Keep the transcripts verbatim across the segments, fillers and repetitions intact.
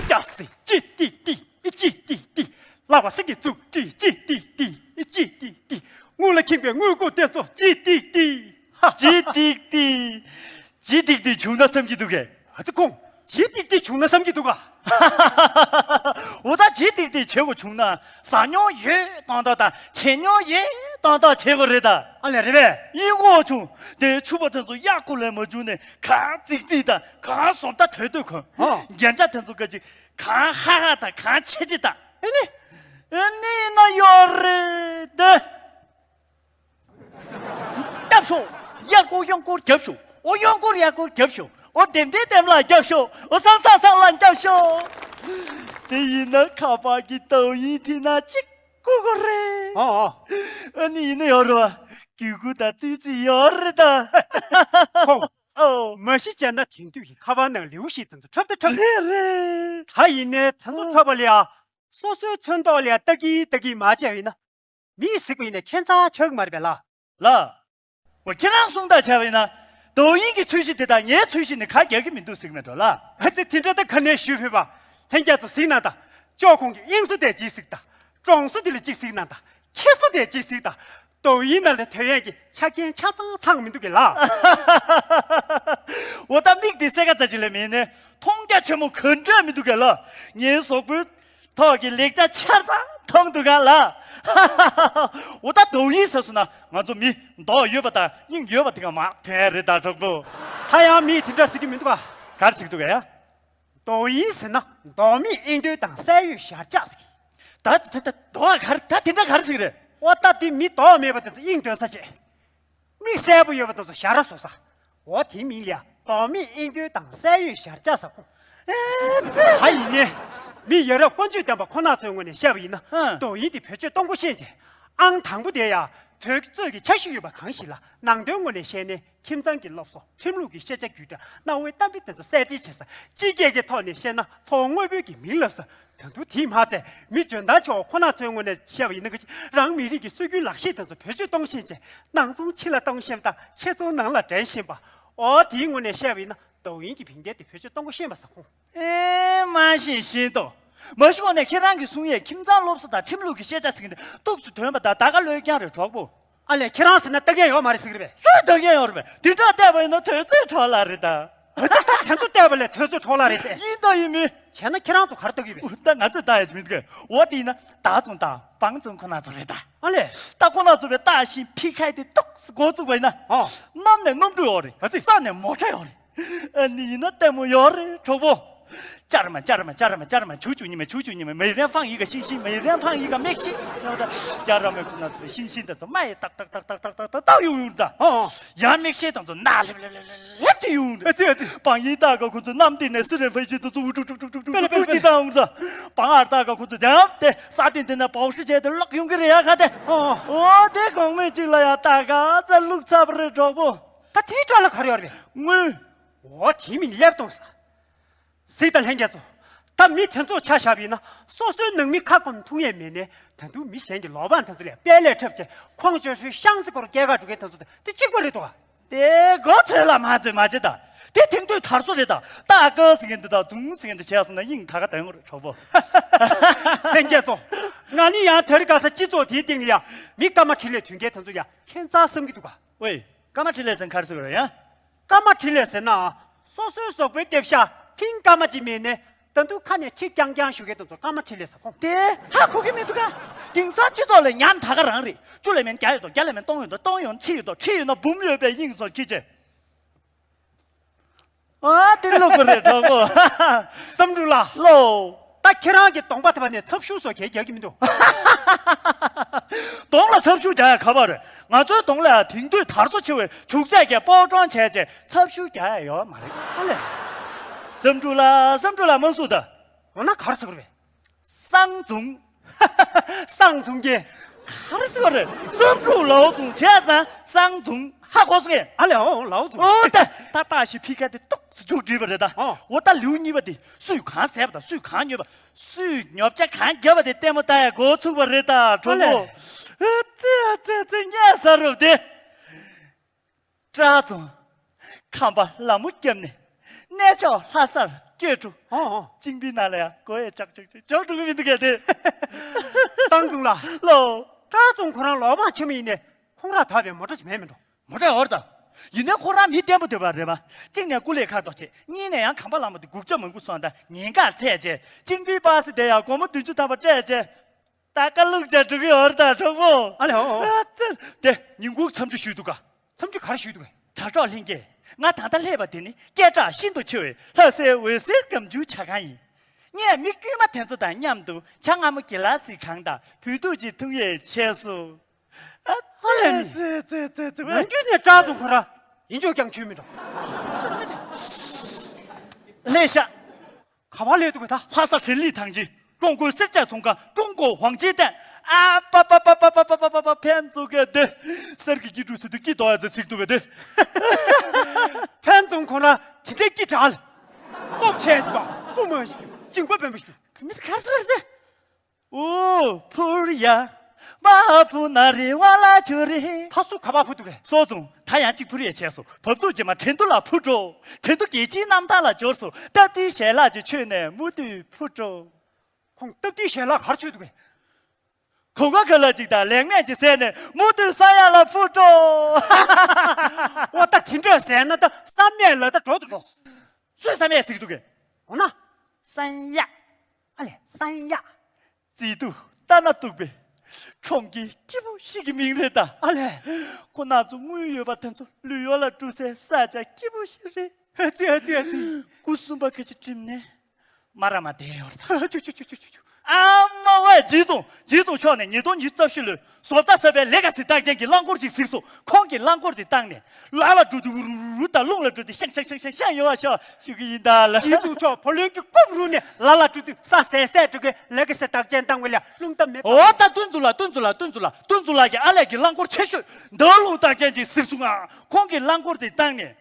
སྐྱ་སེ་ཅི་ཏི་ཏི་ཅི་ཏི་ཏི། ལག་པ་སེང་གེ་བཙུགས་ཏི་ཅི་ཏི་ཏི་ཅི་ཏི་ཏི། དངུལ་ལ་ཁེངས་པའི་དངུལ་སྒོར་དེ་ཚོ་ཅི་ཏི་ཏི། ཧ་ཧ། ཅི་ཏི་ཏི། ཅི་ཏི་ཏི་བྱུང་ན་བསམ་གྱི་འདུག་གས། ཨ་ཙི་ཁོང་། ཇི་ཏིག་ཏིག་བྱུང་ན་བསམ་གྱི་འདུག་ག། འོ་ད་ཇི་ཏིག་ཏིག་བྱེད་དགོས་བྱུང་ན། ཟ་མྱོང་ཡོད་གཏོང་ཐབས་དང་བྱེད་མྱོང་ཡོད་གཏོང་ཐབས་བྱེད་དགོས་རེད་ད། ཨ་ལས་རེད་པས། ཡིན་དགོས་བྱུང་། དེ་ཕྱུ་པ་དེ་ཚོ་གཡག་ཁུ་ལས་མ་བྱུང་ནས་གང་ཙིག་ཙིག་དང་གང་བཟོ་ལྟ་དོད་དོད་གོན། ཨོ། རྒྱན་ཆ་དེ་ཚོ་ག་ཅིག་གང་ཧ་ཧ་དང་གང་ཆེ་ཆེ་དང་། ཨེ་ནི། ཨེ་ནི་ན་ཡོད་རེད་དེ། རྒྱབ་ཤོག་གཡག་སྐོར་གཡང་སྐོར་རྒྱབ་ཤོག་ཨོ་གཡང་སྐོར་གཡག་སྐོར་རྒྱབ་ཤོག་ཨོ་དེམ་དེ་དེམ་ལ་རྒྱབ་ཤོག་ཨོ་སང་སང་སང་ལ་རྒྱབ་ཤོག་དེ་ཡིན་ན་ཁ་པར་གྱི་དོ་ཡིན་དེ་ན་གཅིག་བསྐུར་དགོས་རེད། ཨོ་ཨོ། ཨ་ནི་ཡིན་ན་ཡོད་རེད་བ། གུས་བཀུར་དང་བསྟུན་རྩིས་ཡོད་རེད་ད། ཁོང་། ཨོ། མ་གཞི་བྱས་ན་དེང་དུས་ཀྱི་ཁ་པར་ནང་ལེའུ་ཞིག་དང་དུ་འཁྲབ་ད་འཁྲབ། རེད་རེད། ད་ཡིན་ནའི་དེ་ཚོ་འཁྲབ་པ་ལ་ཡ། སོ་སོའི་ཚོན་མདོག་ལ་ཡ་ལྟ་གིན་ལྟ་གིན་མ་བྱས་པ་ཡིན་ན། མིས་གཟིགས་པ་ཡིན་ན་ཁྱད་མཚར་ཆགས་ཀྱི་མ་རེད་པས་ལ། ལ། འོ་ཁྱེད་རང་གསུང་སྟངས་བྱས་པ་ཡིན་ན། དོ་དབྱིངས་ཀྱི་ཚོས་གཞི་དེ་དང་ངའི་ཚོས་གཞི་ནི་ཁ་རྒྱག་གི་མི་འདུག་ཟེར་གྱི་མེད་འགྲོ་ལ། ཨ་ཙི་དེ་འདྲ་ད་ག་ནས་ཞུས་ཕེབས་པ། ལྷན་རྒྱས་ཚོ་གཟིགས་གནང་དང་། ཅོག་ཁོང་གི་དབྱིངས་སུ་དེ་ཅིག་གཟིགས་དང་། ཀྲོང་སུ་དེ་ལ་ཅིག་གཟིགས་གནང་དང་། ཁྱེད་སུ་དེ་ཅིག་གཟིགས་དང་། དོ་དབྱིངས་ནང་ལ་དོན་ཡས་ཀྱི་ཆ་རྐྱེན་ཆ་ཚང་ཚང་མི་འདུག་གས་ལ། འོ་ད་མིག་དེ་སེ་ག་ཙ་ཅིག་ལས་མིན་ནས་མཐོང་རྒྱ་ཆེན་མོ་ག་འདྲ་མི་འདུག་གས་ལ། ངའི་གཟུགས་པོའི་ཐོག་གི་ལེགས་ཆ་ཆ་ཚང་མཐོང་འདུག་ག་ལ། འོ་ད་དོ་དབྱིངས་ཟེར་སོང་ན་ང་ཚོ་མི་མདོག་ཡོད་པ་དང་དབྱིངས་ཡོད་པ་དེ་ག་མ་ཕན་རེད་ད་གྲོགས་པོ། ད་ཡང་མིས་དེ་འདྲ་ཟེར་གྱི་མི་འདུག་ག། ག་རེ་ཟེར་གྱི་འདུག་གས་ཡ། དོ་དབྱིངས་ཟེར་ན་མདོག་མེད་དབྱིངས་ཐོན་དང་གསལ་ཡོད་ཞར་ཆགས་ཟེར་གྱི། ད་ད་ད་མདོག་ག་རེ་ད་དེ་འདྲ་ག་རེ་ཟེར་གྱི་རེད། འོ་ད་དེ་མི་མདོག་མེད་པ་དེ་ཚོ་དབྱིངས་ཐོན་ས་བྱས། མིག་གསལ་པོ་ཡོད་པ་དེ་ཚོ་ཞར་བཟོ་ས། འོ་དེའི་མིང་ལ་ཡ་མདོག་མེད་དབྱིངས་ཐོན་དང་གསལ་ཡོད་ཞར་ཆགས་ཟེར་གོ། ཨེ་ཙི། ད་ཡིན་ནའི། མི་ཡ་རབས་ཀུན་སྤྱོད་ལྡན་པ་ཁོ་ན་ཚོའི་ངོས་ནས་བཤད་པ་ཡིན་ན། ཧ། མདོག་དབྱིངས་དེ་བེད་སྤྱོད་གཏོང་སྒོ་ཤེས་བྱས། ཨང་དང་པོ་དེ་ཡ། དུས་ཚོད་ཀྱི་འཆར་གཞི་ཡོད་པ་གང་ཞིག་ལ་ནང་དོན་ངོས་ནས་བཤད་ནས། ཁྱིམ་ཚང་གི་སློབ་གསོ། ཁྲིམས་ལུགས་ཀྱི་ཤེས་བྱ་བརྒྱུད་འདྲ། གནའ་བོའི་གཏམ་དཔེ་དེ་ཚོ་གསལ་འགྲེལ་བྱེད་ས། སྤྱི་སྐད་ཀྱི་ཐོག་ནས་བཤད་ན་མཚོ་སྔོན་པོའི་གི་མིང་ལབ་ས། ད་དུང་དེས་མ་ཚད་མི་འཇོན་ཐང་ཆེ་བ་ཁོ་ན་ཚོའི་ངོས་ནས་བཤད་པ་ཡིན་ན། ག་ཅི་རང་མི་རིགས་ཀྱི་སྲོལ་རྒྱུན་ལག་ཤེས་དེ་ཚོ་བེད་སྤྱོད་གཏོང་ཤེས་བྱས། ནང་ཚོང་ཕྱི་ལ་གཏོང་ཤེས་པ་དང་ཆེད་ཚོང་ནང་ལ་འདྲེན་ཤེས་པ། ཨོ་དེའི་ངོས་ནས་བཤད་པ་ཡིན་ན་མདོག་དབྱིངས་ཀྱི་བིང་ག་དེ་བེད་སྤྱོད་གཏོང་དགོས་ཤེས་མ་ས་ཁོང་། ཨེ་མ་ཤེས་ཤེས་ཏོ། མ་གཞི་ངོས་ནས་ཁྱེད་རང་གིས་གསུང་ཡས་ཁྱིམ་ཚང་སློབ་གསོ་དང་ཁྲིམས་ལུགས་ཀྱི་ཤེས་བྱ་ཟེར་གྱི་འདི་ཏོག་ཙམ་དོན་པ་དང་ད་ག་བློས་རྐྱང་རེད་གྲོགས་པོ། ཨ་ལས་ཁྱེད་རང་ཟེར་ན་ལྟ་མཁན་ཡོད་མ་རེད་ཟེར་གྱི་རེད་པས། སུས་ལྟ་མཁན་ཡོད་རེད་པས། དེ་འདྲ་བལྟས་པ་ཡིན་ན་དུས་ཚོད་འཕྲོ་བརླག་རེད་ད། ད་ཚོད་བལྟས་པ་ལས་དུས་ཚོད་འཕྲོ་བརླག་རེད་ཟེར། ཡིན་དང་ཡིན་མིན། བྱས་ན་ཁྱེད་རང་ཚོ་ག་རེ་ལྟ་གི་ཡོད་པས། ད་ང་ཚོས་ལྟ་ཡ་ཅིག་མི་འདུག་གས། འོ་དེ་ཡིན་ན་བདག་བཙོང་དང་བང་བཙོང་ཁོ་ན་ཚོ་རེད་ད། ཨ་ལས། ད་ཁོ་ན་ཚོ་བས་ལྟ་བཞིན་ཕི་ཁའི་དེ་ཏོག་ཙམ་འགོ་བཙུགས་པ་ཡིན་ན། ཨོ། གནམ་ནས་གནམ་གྲུ་ཡོད་རེད། ཨ་ཙི། ས་ནས་མོ་ཊ་ཡོད་རེད། ཨ་ནི་ཡིན་ན་ལྟད་མོ་ཡོད་རེད་གྲོགས་པོ། ཅར་མ་ཅར་མ་ཅར་མ་ཅར་མ་ཆུ་ཆུ་ཉི་མ་ཆུ་ཆུ་ཉི་མ་མེ་རན་ཕང་ཡི་ག་ཤིང་ཤིང་མེ་རན་ཕང་ཡི་ག་མེག་ཤིང་ཅར་མ་ཁོ་ན་ཚོ་ཤིང་ཤིང་དེ་ཚོ་མ་ཡི་ཏག་ཏག་ཏག་ཏག་ཏག་ཏག་ཏག་ཡོང་ཡོང་ད། ཨོ་ཨོ། ཡང་མེག་ཤེལ་དང་ཚོ་ན་ལེབ་ལེབ་ལེབ་ལེབ་ཅི་ཡོང་ད། ཨ་ཙི་ཨ་ཙི། བང་ཡིན་ཏག་ག་ཁོ་ཚོ་གནམ་སྟེང་ནས་སི་རན་ཕེ་ཤིང་དེ་ཚོ་འུ་ཀྲུག་ཀྲུག་ཀྲུག་ཀྲུག་པེ་ལེ་པེ་ལེ་ཀྲུག་ཅི་ཏང་ཡོང་ད། བང་ཨར་ཏག་ག་ཁོ་ཚོ་དེ་ཡང་དེ་ས་སྟེང་དེ་ནས་བའུ་ཧྲི་བྱས་ཏེ་ལོག་ཡོང་གི་རེད་ཡ་ག་དེ། ཨོ་ཨོ། ཨོ་དེ་གོང་མེད་ཅིག་ལ་ཡ་ཏག་ག་ཙ་བླུགས་ཚར་བ་རེད་གྲོགས་པོ། ད་དེའི་སྐྲ་ལ་ག་རེ་ཡོད་རེད། དངུལ། འོ་དེ་མིན་ལེབ་གཏོང་ས། གཟིགས་དང་ལྷན་རྒྱས་ཚོ། ད་མི་དེ་ཚོ་ཆ་བཞག་པ་ཡིན་ན་སོ་སོའི་ནང་མི་ཁ་སྐོམ་འཐུང་ཡས་མེད་ནས་ད་དུང་མི་གཞན་གྱི་ལོ་པང་དེ་ཚོ་ལ་དཔལ་ལས་འཁྲབ་བྱས་ཁོང་ཅོ་ཧྲུའི་ཤང་ཙི་སྐོར་སྐྱེལ་ག་འགྲོ་མཁན་དེ་ཚོ་དེ་དེ་གཅིག་པ་རེད་དོ། དེ་མགོ་ཚོས་ལ་མ་ཚོས་མ་བྱེད་ད། དེ་དེང་དུས་དར་སྲོལ་རེད་ད། ཏག་ཀ་ཟེར་མཁན་འདི་དང་ཛུང་ཟེར་མཁན་འདི་བྱས་སོང་ན་དབྱིངས་ད་ག་དོན་དགོས་རེད་གྲོགས་པོ། ལྷན་རྒྱས་ཚོ། ང་ནི་ཡང་དེ་རིང་ཁ་སང་སྤྱི་ཚོགས་དེའི་སྟེང་ལ་ཡ་མི་སྐར་མ་ཁྲི་ལས་ཐོན་མཁན་དེ་ཚོ་ཡ་ཁྱད་མཚར་བསམ་གྱི་འདུག་ག། ཝེ། སྐར་མ་ཁྲི་ལས་ཟེར་ན་ག་རེ་ཟེར་དགོས་རེད་ཡ། སྐར་མ་ཁྲི་ལས་ཟེར་ན། སོ་སོའི་གཟུགས་པོའི་ལྟེབ་ཤ་ཕིང་སྐར་མ་གཅིག་མིན་ནས་ད་དུང་ཁ་ནས་ཁྲི་རྐྱང་རྐྱང་གཞུ་མཁན་དེ་ཚོ་སྐར་མ་ཁྲི་ལས་ཟེར་ཁོང་། དེ་ཧ་གོ་གི་མི་འདུག་ག། དེང་སང་སྤྱི་ཚོགས་ལ་ཉམས་ད་ག་རང་རེད། བཅུ་ལས་མིན་བརྒྱ་ཡོད་དོ། བརྒྱ་ལས་མིན་སྟོང་ཡོད་དོ། སྟོང་ཡོད་ན་ཁྲི་ཡོད་དོ། ཁྲི་ཡོད་ན་འབུམ་ཡོད་པའི་དབྱིངས་སུ་ཁྱེད་ཅེ། ཨ་དེ་ལོག་པ་རེད་གྲོགས་པོ། བསམ་གྲུབ་ལགས། ལོ། ད་ཁྱེད་རང་གི་གདོང་པ་དེ་བ་ནས་ཚབ་ཤུགས་སོགས་གས་རྒྱག་གི་མི་འདུག། གདོང་ལ་ཚབ་ཤུགས་རྒྱག་ཡ་ག་པར་རེད། ང་ཚོའི་གདོང་ལ་ཡ་དེང་དུས་དར་སོ་ཆེ་བའི་བྱུག་རྫས་ཀྱིས་སྤོ་བཀྲོང་བྱས་རྗེས་ཚབ་ཤུགས་རྒྱག་ཡ་ཡོད་མ་རེད། ཨ་ལས། བསམ་གྲུབ་ལགས། བསམ་གྲུབ་ལགས་མ་གསུངས་ད། འོ་ན་ག་རེ་ཟེར་དགོས་རེད། སང་བྱུང་། སང་བྱུང་གི། ག་རེ་ཟེར་བ་རེད། བསམ་གྲུབ་ལའོ་བྱུང་བྱས་ཙང་སང་བྱུང་ཧ་གོ་སོང་ངས། ཨ་ལས་འོ་ལའོ་བྱུང་། ཨོ་ད་ད་ལྟ་ཞིག་ཕི་ཁ་དེ་ཏོག་ཙི་མཇུག་བསྒྲིལ་བ་རེད་ད། ཨོ། འོ་ད་ལེའུ་གཉིས་པ་དེ་སུས་གང་བཟས་པ་དང་སུས་གང་ཉོས་པ། སུས་ཉོ་ཆ་གང་བརྒྱབ་པ་དེ་ལྟད་མོ་ལྟ་ཡ་འགོ་ཚུགས་པ་རེད་ད་གྲོགས་པོ། ཨ་ལས། ཨ་ཙི་ཨ་ཙི་ཨ་ཙི་ཉལ་ས་རུབ་དེ། སྐྲ་བཙུམ། ཁམས་པ་ལ་མོ་བརྒྱབ་ནས། གནས་མཆོག་ལྷ་སར་བསྐྱོད་འགྲོ། ཨོ་ཨོ། ཅིང་པི་ནང་ལ་ཡང་སྒོ་ཡང་ཅག་ཅག་ཅག་ཅག་འགྲོ་གི་མི་འདུག་གས་དེ། སང་ཙུང་ལགས། ལོ། ཀྲ་ཙུང་ཁོ་རང་ལོག་པ་ཆེན་མོ་ཡིན་ནས་ཁོང་རང་ད་བའི་མོ་ཊ་ཅིག་མེད་མི་འགྲོ། མོ་ཊ་ཡོད་རེད་ད། ཡིན་ནའི་ཁོ་རང་མི་བརྟན་པོ་འདོད་པ་རེད་པ། གཅིག་ནས་ཀུ་ལེ་ཁ་ཐོག་བྱེད། གཉིས་ནས་ཡང་གམ་པ་ལ་མོ་དེ་སྒུག་ཆ་མང་པོ་སོང་ད་ཉེན་ཁར་ཚད་བྱས། ཅིང་པི་པ་སི་དེ་ཡང་སྒོར་མོ་བདུན་ཅུ་ཐམ་པ་སྤྲད་བྱས། ད་ཀ་ལུག་ཅག་འགྲོ་གི་ཡོད་རེད་ད་གྲོགས་པོ། ཨ་ལེ་ཨོ་ཨོ། ཨ་ཙི། དེ་ཉིན་གུང་འཚམས་འདྲི་ཞུས་འདུག་ག། འཚམས་འདྲི་ག་རེ་ཞུས་འདུག་གས། དྲ་གྲོགས་ལྷན་རྒྱས། ང་ད་ལྟ་སླེབས་པ་དེ་ནི་སྐད་གྲགས་ཤིན་ཏུ་ཆེ་བའི་ལྷ་སའི་འོད་ཟེར་སྒམ་ཆུང་ཇ་ཁང་ཡིན། ངས་མི་དཀྱུས་མ་དེ་ཚོ་དང་མཉམ་དུ་ཇ་མངར་མོ་གི་ལ་སི་གང་དང་བོད་ཐུག་ཅིག་འཐུང་ཡས་བྱས་སོང་། ཨ་ཙི། ཨ་ལེ་ནི། ཙི་ཙི་ཙི་ཙི། ནམ་རྒྱུན་ནས་ཀྲ་ཙུང་ཁོ་རང་ཡིན་ཆོག་ཀྱང་ཆོས་མི་འགྲོ། ལྷས་ཤག། ག་པར་སླེབས་འདུག་གས་ད། ལྷ་ས་ཧྲིན་ལི་ཐང་ཆེན་ཀྲུང་གོའི་སེར་སྐྱ་ཚོང་ཁང་ཀྲུང་གོ་ཝང་ཅིན་ཏན། ཨ་པ་པ། ཕན་ཙུང་གིས་དེ། གསེར་གྱི་སྐྱིལ་ཀྲུང་ཟེར་དུས་སྐྱིད་དོ་ཨ་ཙི་ཚིག་འདུག་གས་དེ། ཕན་ཙུང་ཁོ་རང་དེ་འདྲའི་སྐྱིད་དྲགས་ལ། སྟོབས་ཆེ་འདུག་པ། སྤུ་མ་ཞིག་འདུག། མཇིང་པ་སྦོམ་པ་ཞིག་འདུག། ག་མི་ག་རེ་ཟེར་རེད་དེ། འོ་ཕུར་ཡ། མ་ཕུ་ན་རི་ཝ་ལ་ཆུ་རི། ད་སུ་ག་པར་ཕུ་འདུག་གས། སོ་ཙུང་ད་ཡང་གཅིག་ཕུར་ཡས་བྱས་སོང་། བབ་ཚུགས་རྗེས་མ་ཁྲེང་ཏུའུ་ལ་ཕུར་འགྲོ། ཁྲེང་ཏུའུ་རྒྱལ་སྤྱིའི་གནམ་ཐང་ལ་འབྱོར་སོང་། སྟབས་བདེའི་ཞལ་ལག་ཅིག་མཆོད་ནས་མུ་མཐུད་ཕུར་འགྲོ། ཁོང་སྟབས་བདེའི་ཞལ་ལག་ག་རེ་མཆོད་འདུག་གས། གོ་ཀ་ཁོ་ལ་ཅིག་དང་ལེགས་ཉེས་ཅིག་ཟས་ནས་མུ་མཐུད་བསམ་ཡས་ལ་ཕུར་འགྲོ། ཨོ་ད་དེ་འདྲ་ཟས་ན་ད་བསམ་ཡས་ལ་ད་འགྲོ་དུ་འགྲོ། སུས་བསམ་ཡས་ཟེར་གྱི་འདུག་གས། འོ་ན། བསམ་ཡས། ཨ་ལེ་བསམ་ཡས། བརྩེ་དུང་ལྟ་ན་སྡུག་པའི་ཁྲོམ་གྱི་སྐྱིད་པོ་ཞིག་གི་མིང་རེད་ད། ཨ་ལས། ཁོ་རྣམ་ཚོ་དངུལ་ཡོད་པ་དེ་ཚོ་ལུས་ཡོད་ལ་འགྲོ་སའི་ས་ཆ་སྐྱིད་པོ་ཞིག་རེད། ཨ་ཙི་ཨ་ཙི་ཨ་ཙི། སྐུ་གསུམ་པ་ཁ་ཤས་འགྲིམ་ནས་མ་ར་མ་བསྡད་ཡོད་རེད་ད། ཨ་ཅུ་ཅུ་ཅུ་ཅུ་ཅུ་ཅུ། ཨ་མ་ཝེ། རྗེ་ཙུང་། རྗེ་ཙུང་མཆོག་ནས་ཉིས་སྟོང་ཉི་ཤུ་རྩ་བཞི་ལོའི་བཟོ་ལྟ་གསར་པའི་ལེ་ག་སི་རྟགས་ཅན་གྱི་རླངས་འཁོར་ཅིག་གཟིགས་སོང་། ཁོང་གིས་རླངས་འཁོར་དེ་བཏང་ནས་ལ་ལ་འགྲོ་དུས་རུ་རུ་རུ་དང་རླུང་ལ་འགྲོ་དུས་ཤང་ཤང་ཤང་ཤང་ཤང་ཡོང་བ་ཤོག་ཞུ་གི་ཡིན་ད་ལ། རྗེ་ཙུང་མཆོག་བུ་ལོན་གྱི་རྐུབ་རུ་ནས་ལ་ལ་འགྲོ་དུས་ས་ཟད་ཟད་འགྲོ་གི་ལེ་ག་སི་རྟགས་ཅན་བཏང་བས་ལ་རླུང་རྟ་མེད་པ། འོ་ད་ཏུན་ཙུ་ལགས། ཏུན་ཙུ་ལགས། ཏུན་ཙུ་ལགས། ཏུན་ཙུ་ལགས་ཀྱིས་ཨ་ལས་ཀྱི་རླངས་འཁོར་ཆེ་ཤོས་འདར་རླུང་རྟགས་ཅན་ཅིག་གཟིགས་སོང་ང་། ཁོང་གིས་རླངས་འཁོར་དེ་བཏང་ནས།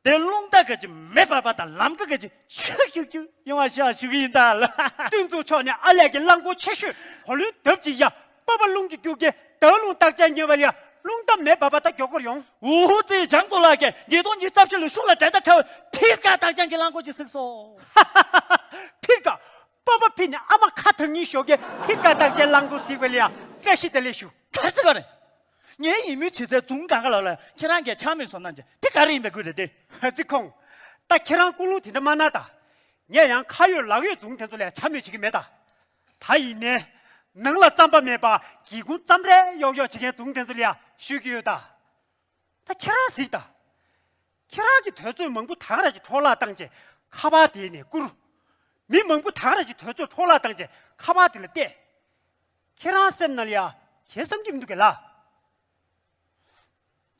དེ་རླུང་རྟ་ག་ཅིག་མེ་འབར་བ་དང་ལམ་འགྲོ་ག་ཅིག་ཆུ་ཁྱུག་ཁྱུག་ཡོང་བ་ཤག་ཞུ་གི་ཡིན་ད་ལ། ཏུན་ཙུང་མཆོག་ནས་ཨ་ལས་ཀྱི་རླངས་འཁོར་ཆེ་ཤོས་བུ་ལོན་ལྡབ་ཅིག་ཡ་པ་པ་རླུང་གི་རྒྱུག་གི་འདར་རླུང་རྟགས་ཅན་ཉོས་པ་ལ་ཡ་རླུང་རྟ་མེ་འབར་བ་དང་མགྱོགས་པོར་ཡོང་། འུ་ཧུ་ཙི་ཇང་ཏོ་ལགས་ཀྱིས་ཉིས་སྟོང་ཉི་ཤུ་རྩ་བཞི་ལོའི་ཤུགས་ལ་འགྲན་ཟླ་བྲལ་བའི་ཕིར་ཀ་རྟགས་ཅན་གྱི་རླངས་འཁོར་ཅིག་གཟིགས་སོང་། ཕིར་ཀ། པ་པ་ཕི་ནས་ཨ་མ་ཁ་ཐང་ཉིན་ཞོགས་ཀས་ཕིར་ཀ་རྟགས་ཅན་རླངས་འཁོར་གཟིགས་པ་ལ་ཡ་བཀྲ་ཤིས་བདེ་ལེགས་ཞུ། ག་ཚོད་ག་རེད། ངའི་ཡིད་སྨོན་བྱེད་སའི་རྫོང་གང་ག་ལ་ལ་ཁྱེད་རང་གིས་ཆ་མེད་བཟོ་གནང་བྱས་དེ་ག་རེ་ཡིན་པའི་དགོས་རེད་དེ། ཨ་ཙི་ཁོང་། ད་ཁྱེད་རང་ཀུན་སློང་དེ་འདྲ་མ་གནང་ད། ངས་ཡང་ཁ་ཡོད་ལག་ཡོད་རྫོང་དེ་ཚོ་ལ་ཆ་མེད་བྱེད་ཀྱི་མེད་ད། ད་ཡིན་ནའི། ནང་ལ་རྩམ་པ་མེད་པ་སྒེའུ་ཁུང་རྩམ་རལ་གཡོག་གཡོག་བྱེད་མཁན་རྫོང་དེ་ཚོ་ལ་ཡ་ཞུ་གི་ཡོད་ད། ད་ཁྱེད་རང་གཟིགས་ད། ཁྱེད་རང་གི་དུས་ཚོད་མང་པོ་ད་ག་རང་ཅིག་འཕྲོ་བརླག་བཏང་བྱས་ཁ་པར་དེ་ནས་བསྐུར། མི་མང་པོ་ད་ག་རང་ཅིག་དུས་ཚོད་འཕྲོ་བརླག་བཏང་བྱས་ཁ་པར་དེ་ལ་བལྟས། ཁྱེད་རང་སེམས་ནང་ལ་ཡ་གལ་བསམ་གྱི་མི་འདུག་གས་ལ།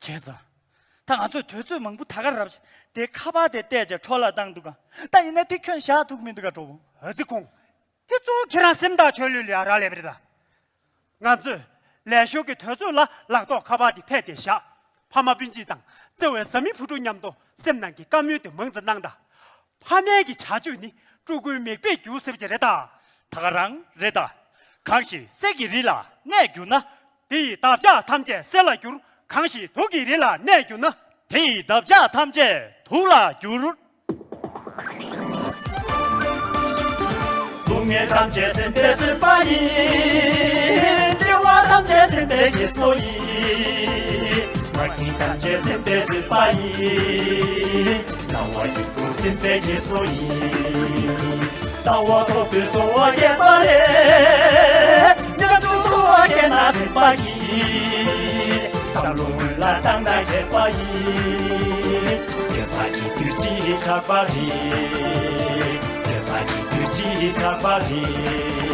བྱས་ཙང་། ད་ང་ཚོས་དུས་ཚོད་མང་པོ་ད་ག་རབ་ཅིག་དེ་ཁ་པར་དེ་བལྟས་བྱས་འཕྲོ་བརླག་བཏང་འདུག་ག། ད་ཡིན་ན་དེ་ཁྱོན་བཞག་ཐུབ་མི་འདུག་ག་གྲོགས་པོ། ཨ་ཙི་ཁོང་། དེ་གཙོ་བོ་ཁྱེད་རང་སེམས་ཐག་ཆོད་ལོས་ལ་ཡ་རག་ལས་པ་རེད་ད། ང་ཚོས་ལས་ཞོར་གྱི་དུས་ཚོད་ལ་ལག་ཐོག་ཁ་པར་དེ་ཕད་དེ་བཞག། ཕ་མ་སྤུན་མཆེད་དང་བརྩེ་བའི་བཟའ་མི་བུ་ཕྲུག་མཉམ་དུ་སེམས་ནང་གི་བཀའ་མོལ་དེ་མང་ཙམ་གནང་དང་། ཕ་མའི་གི་བྱ་སྤྱོད་ནི་ཕྲུ་གུའི་མིག་དཔེ་འགྱུར་ཟེར་བ་ཅིག་རེད་ད། ད་ག་རང་རེད་ད། གང་ཞིག་གསེར་གྱི་རི་ལ་གནས་གྱུར་ན། དེ་ཡི་འདབ་ཆགས་ཐམས་ཅད་གསེར་ལ་འགྱུར། གང་ཞིག་དུག་གི་རི་ལ་གནས་གྱུར་ན། དེ་ཡི་འདབ་ཆགས་ཐམས་ཅད་དུག་ལ་འགྱུར། སྡུག་བསྔལ་ཐམས་ཅད་སེམས་པས་བཟོད་པ་ཡིན། བདེ་བ་ཐམས་ཅད་སེམས་པའི་འཁྱེར་སོ་ཡིན། མ་སྐྱིད་ཐམས་ཅད་སེམས་པས་བཟོད་པ་ཡིན། སྣང་བ་ཡིད་འགུག་སེམས་པའི་འཁྱེར་སོ་ཡིན། ལྟ་བ་ཐོབ་པའི་ཚོར་བ་སྐྱེས་པ་ལས། ཉམ་ཆུང་ཚོར་བ་སྐྱེས་ན་སེམས་པ་སྐྱིད། བསམ་བློ་སྔོན་ལ་བཏང་ན་མཁས་པ་ཡིན། འདོད་པ་གི་དུས་ཕྱིས་ཆགས་པ་རེད། འདོད་པ་གི་དུས་ཕྱིས་ཆགས་པ་རེད།